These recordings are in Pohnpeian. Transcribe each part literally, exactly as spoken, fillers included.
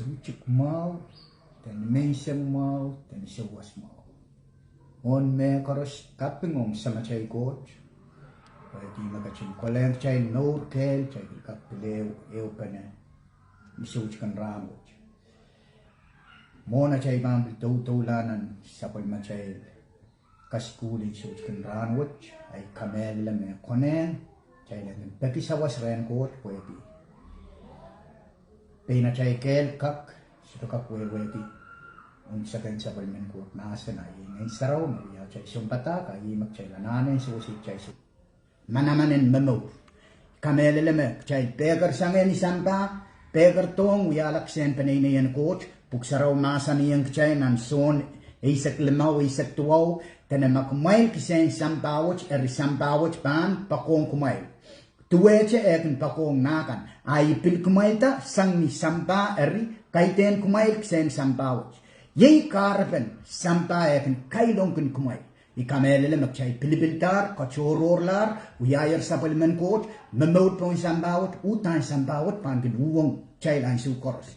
Soutik mwahu, de nimenseng mwahu, de ni souwas mwahu. Mwohn mehkoaros kaping ong Samatail Koht, pwehki me ketin kolehng kitail mour kehl, kitail pil kak pil ehu ehupene ni soutik en rahnwet. Mwohn atail pahn pil doudoulahng nan sapwellimatail kasukuhl en soutik en rahnwet, ahi kamehlele me konehng kitail en peki sawas rehn Koht pwehki pein atail kehl kak, sohte kak wehwehki unsek en sapwellimen Koht mahsen, ahi Ngehn Sarawi me wia atail sounpadahk, ahi me kitail anahne sewese kitail soh manaman en momour. Kamehlele me kitail pehker sang ni sampah, pehker dohng wiahla kisehn peneinei en Koht. Pwuhk Sarawi mahsanihong kitail nan Sohn eisek limau, eisek duwau, dene ma kumwail kisehn sampah wet, eri sampah wet pahn poakohng kumwail duwehte eh kin poakohng nah kan. A I pil kumwailda sang ni sampah, eri kaidehn kumwail kisehn sampah wet. Iei kahrepen sampah eh kin kailongkin kumwail. I kamehlele me kitail pilipildahr, katohrohrlahr wiahier sapwellimen Koht, momour pohn sampah wet, uhdahn sampah wet pahn kin uhwong kitail ansou koaros.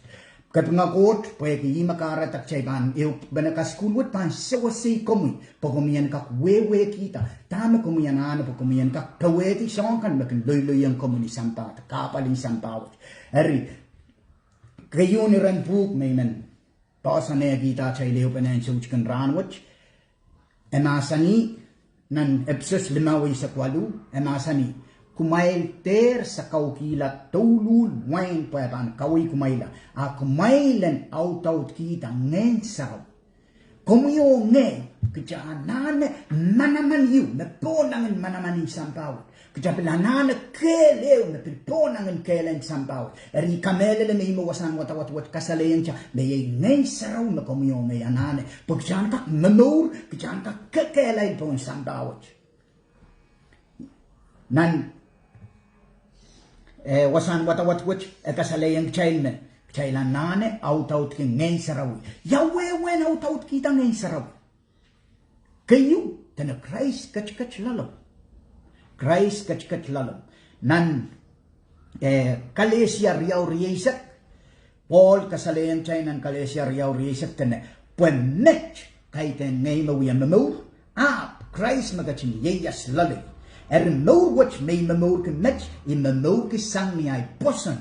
Kapinga Koht pwehki ih me kahrehda kitail pahn ehupene kasukuhl wet pahn sewesei komwi pwe komwi en kak wehwehkihda dahme komwi anahne pwe komwi en kak powehdi soahng kan me kin loiloiong komwi ni sampah de kahpwal en sampah wet. Eri keieun iren pwuhk me I men poahsoanehkihda atail ehupene en soutik en rahnwet, e mahsanih nan Episos limau, eisek waluh, e mahsanih, kumwail dehr sakaukihla douluhl wain pwe e pahn kaweid kumwaila, a kumwail en audaudkihda Ngehn Sarawi. Komwi oh ngehi, kita anahne manaman ehu me pohnangin manaman en sampah wet. Kita pil anahne kehl ehu me pil pohnangin kehl en sampah wet. Eri I kamehlele me ih me wasahn wadawad wet kasalehiong kita me iei Ngehn Sarawi me komwi oh ngehi anahne, pwe kita en kak momour, kita en kak kekehlail pohn sampah wet. Nan eh, wasahn wadawad wet e kasalehiong kitail me kitail anahne audaudki Ngehn Sarawi. Ia wehwehn audaudkihda Ngehn Sarawi? Keieu, dene Krais ketiket loalomw. Krais ketiket loalomw. Nan eh, Kalesia riau rieisek, Pohl kasalehiong kitail nan Kalesia riau rieisek dene, pwe met kaidehn ngehi me wia momour, ahpw Krais me ketin ieias loalei. Eri mour wet me I momourki met, I momourki sang ni ahi pwoson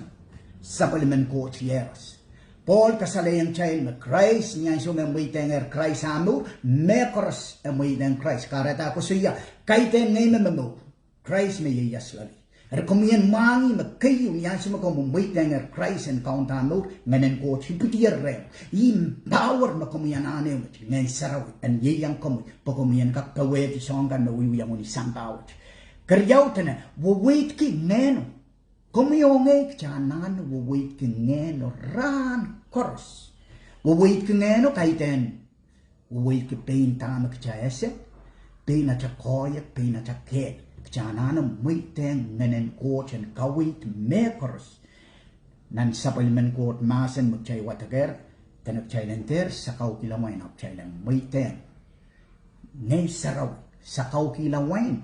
sapwellimen Koht iehros. Pohl kasalehiong kitail me Krais, ni ansou me mweidehngehr Krais ah mour, mehkoaros e mweidehng Krais. Kahrehda koasoia, kaidehn ngehi me momour, Krais me ieias loalei. Eri komwi en mwahngih me keieu, ni ansou me komwi mweidehngehr Krais en kaunda mour, Ngehnen Koht ipwidier rehmw. Ih power me komwi anahne met, Ngehn Sarawi en ieiang komwi pwe komwi en kak powehdi soahng kan me wiwiawi ni sampah wet. Keriau dene, weweidki Ngehno. Komwi oh ngehi kita anahne weweidki Ngehno rahn koaros. Weweidki Ngehno kaidehn weweidki pein dahme kita ese, pein ata koahiek, pein ata kehl. Kita anahne mweidehng Ngehnen Koht en kaweid mehkoaros. Nan sapwellimen Koht mahsen me kitail wadekehr, dene kitail en dehr sakaukihla wain ahpw kitail en mweidehng Ngehn Sarawi, sakaukihla wain.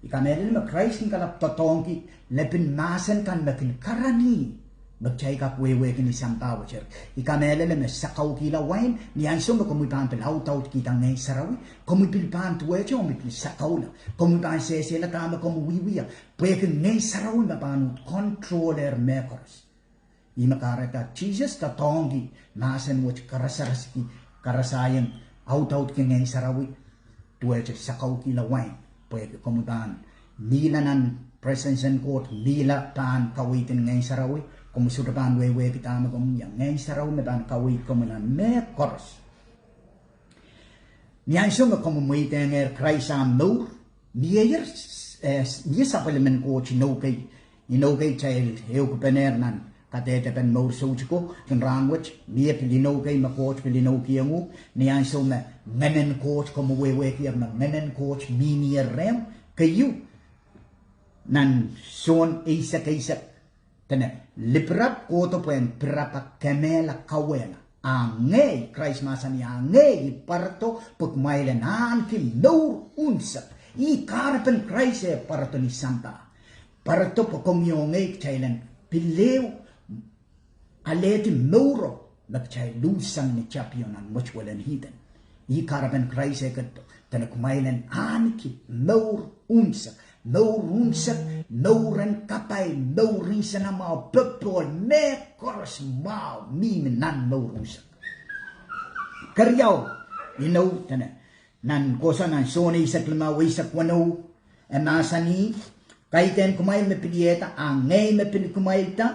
I kamehlele me Krais kin kalap doadoahngki lepin mahsen kan me kin karanih me kitail kak wehwehki ni sampah wet. I kamehlele me sakaukihla wain, ni ansou me komwi pahn pil audaudkihda Ngehn Sarawi, komwi pil pahn duwehte omwi pil sakaula, komwi pahn sehsehla dahme komwi wiewia, pwehki Ngehn Sarawi me pahn uhd controlehr mehkoaros. Ih me kahrehda Sises doadoahngki mahsen wet, karasaraski, karasaiong audaudki Ngehn Sarawi, duwehte sakaukihla wain, pwehki komwi pahn mihla nan presence en Koht, mihla pahn kaweid en Ngehn Sarawi, komwi sohte pahn wehwehki dahme komwi wia, Ngehn Sarawi me pahn kaweid komwi nan mehkoaros. Ni ansou me komwi mweidehngehr Krais ah mour, mieier, eh, mie sapwellimen Koht inoukei, inoukei kitail ehukipene nan kadehdepen mour soutiko en rahnwet, mie pil inoukei me Koht pil inoukihong uhk, ni ansou me Ngehnen Koht, komwi wehwehkier me Ngehnen Koht mihmier rehmw. Keieu, nan Sohn eisek eisek, dene, lipirap kohdo pwehn pirap, a kemehla kauwehla. A ngehi, Krais mahsanih, a ngehi I pwarodo pwe kumwail en ahneki mour unsek. Ih kahrepen Krais eh pwarodo ni sampah. Pwarodo pwe komwi oh ngehi kitail en pil ehu alehdi mouro me kitail luhsang ni tapio nan mwetuwel en Ihden. Ih kahrepen Krais eh ketido, dene kumwail en ahneki mour unsek, mour unsek, mour en kapai, mour nsenamwahu, popohl, mehkoaros mwahu mihmi nan mour unsek. Keriau, inou, dene nan kohsang nan Sohn eisek limau, eisek weneu, e mahsanih, kaidehn kumwail me piliehda, a ngehi me pil kumwailda,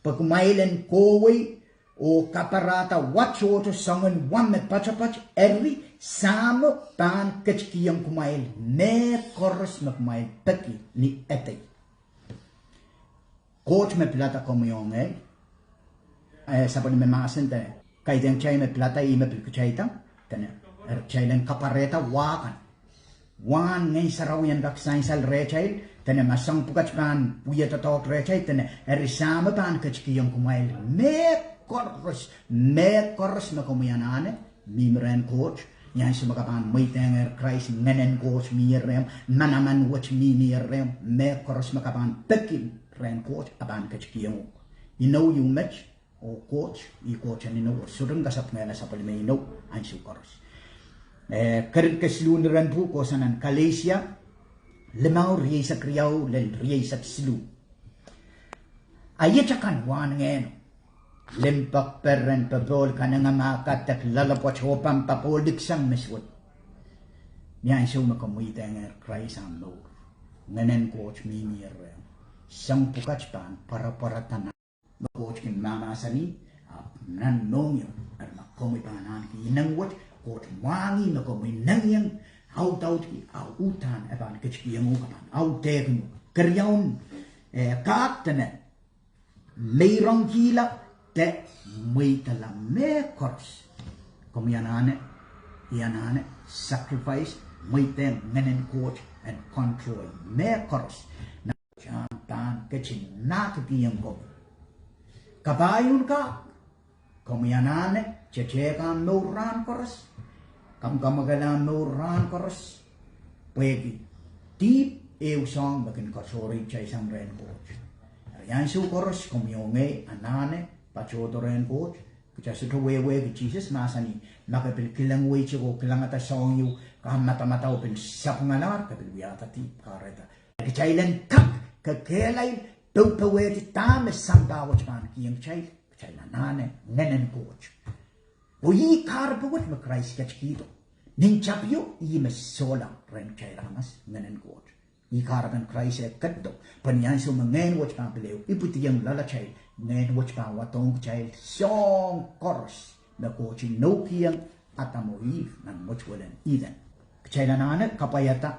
pwe kumwail en kohwei oh kaparahda wa tohto soangen wa me poatopoat, eri Sahmo pahn ketikihong kumwail mehkoaros me kumwail peki ni edei. Koht me pilada komwi oh ngehi, eh, sapwellime mahsen dene, kaidehn kitail me pilada ih me pil kitailda, dene, eri kitail en kapwarehda wa kan. Wahn Ngehn Sarawi en kak sansal rehtail, dene ma soahng pwukat pahn wia doadoahk rehtail, dene eri Sahmo pahn ketikihong kumwail mehkoaros, mehkoaros me komwi anahne, mihmi rehn Koht, ni ansou me ke pahn mweidehngehr Krais, Ngehnen Koht mihmi rehmw, manaman wet mihmi rehmw, mehkoaros me ke pahn peki rehn Koht, e pahn ketikihong uhk. Inou ieu met, oh Koht, ih Koht en inou, oh sohte kasapwungala sapwellime inou ansou koaros. Eh, kerit kesiluh ni ren pwuhk, kohsang nan Kalesia limau, rieisek riau lel rieisek siluh. A iet akan wahn Ngehno, limpoak peren, popohl kanengamah, kadek, loalopwoat, opampap oh liksang me suwed. Ni ansou me ke mweidehngehr Krais ahmw mour, Ngehnen Koht mihmi rehmw, soahng pwukat pahn pwarapwarada nan me Koht kin mahmahsanih, ahpw nan mohngiong, eri ma komwi pahn ahneki ineng wet, Koht mwahngih me komwi nengihong, audaudki, a uhdahn e pahn ketikihong uhk, e pahn audehkin uhk. Keriaun, eh, kahk dene, meirongkihla de mweidala mehkoaros. Komwi anahne, I anahne, sacrifice, mweidehng Ngehnen Koht en control mehkoaros. Nan ahmw pahn ketin mahkikihong komwi. Kapahieu kan, komwi anahne, tetehk ahmw mour rahn koaros, kamwakamwakele ahmw mour rahn koaros, pwehki dihp ehu soahng me kin katohrehsang rehn Koht. Eri ansou koaros komwi oh ngehi anahne patohdo rehn Koht, kitail sohte wehwehki Sises mahsanih, ma ke pil kilang weitik oh kilangada soahng ieu, ke madamadau pil sapwungalahr, ke pil wiahda dihp kahrehda. Kitail en kak kekehlail, poupouwehdi dahme sampah wet pahn kihong kitail, kitail anahne Ngehnen Koht. Oh ih kahrepe wet me Krais ketikihdo. Nin tapio ih me sohla rehn kitail aramas, Ngehnen Koht. Ih kahrepen Krais eh ketido, pwe ni ansou me Ngehn wet pahn pil ehu ipwidiong loalatail, Ngehn wet pahn wadohng kitail soahng koaros me Koht inoukihong Adam oh Ihp nan mwetuwel en Ihden. Kitail anahne kapwaiada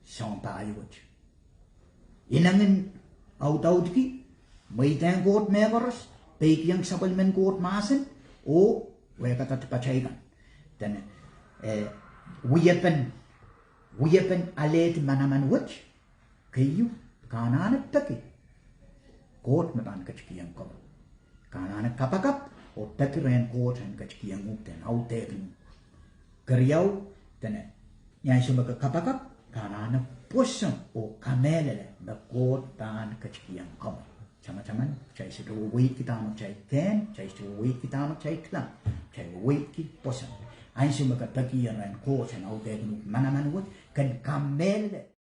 soahng pahieu wet. Inengin audaudki, mweidehng Koht mehkoaros, peikiong sapwellimen Koht mahsen, oh wehkada dipatail kan. Dene, eh, wiepen, wiepen alehdi manaman wet. Keieu, ke anahne peki Koht me pahn ketikihong komwi. Ke anahne kapakap oh peki rehn Koht en ketikihong uhk de en audehkin uhk. Keriau, dene, ni ansou me ke kapakap, ke anahne pwoson oh kamehlele me Koht pahn ketikihong komwi. Tamataman, kitail sohte weweidki dahme kitail kehn, kitail sohte weweidki dahme kitail kilang, kitail weweidki pwoson. Ansou me ke peki rehn Koht en audehkin uhk manaman wet, ken kamehlele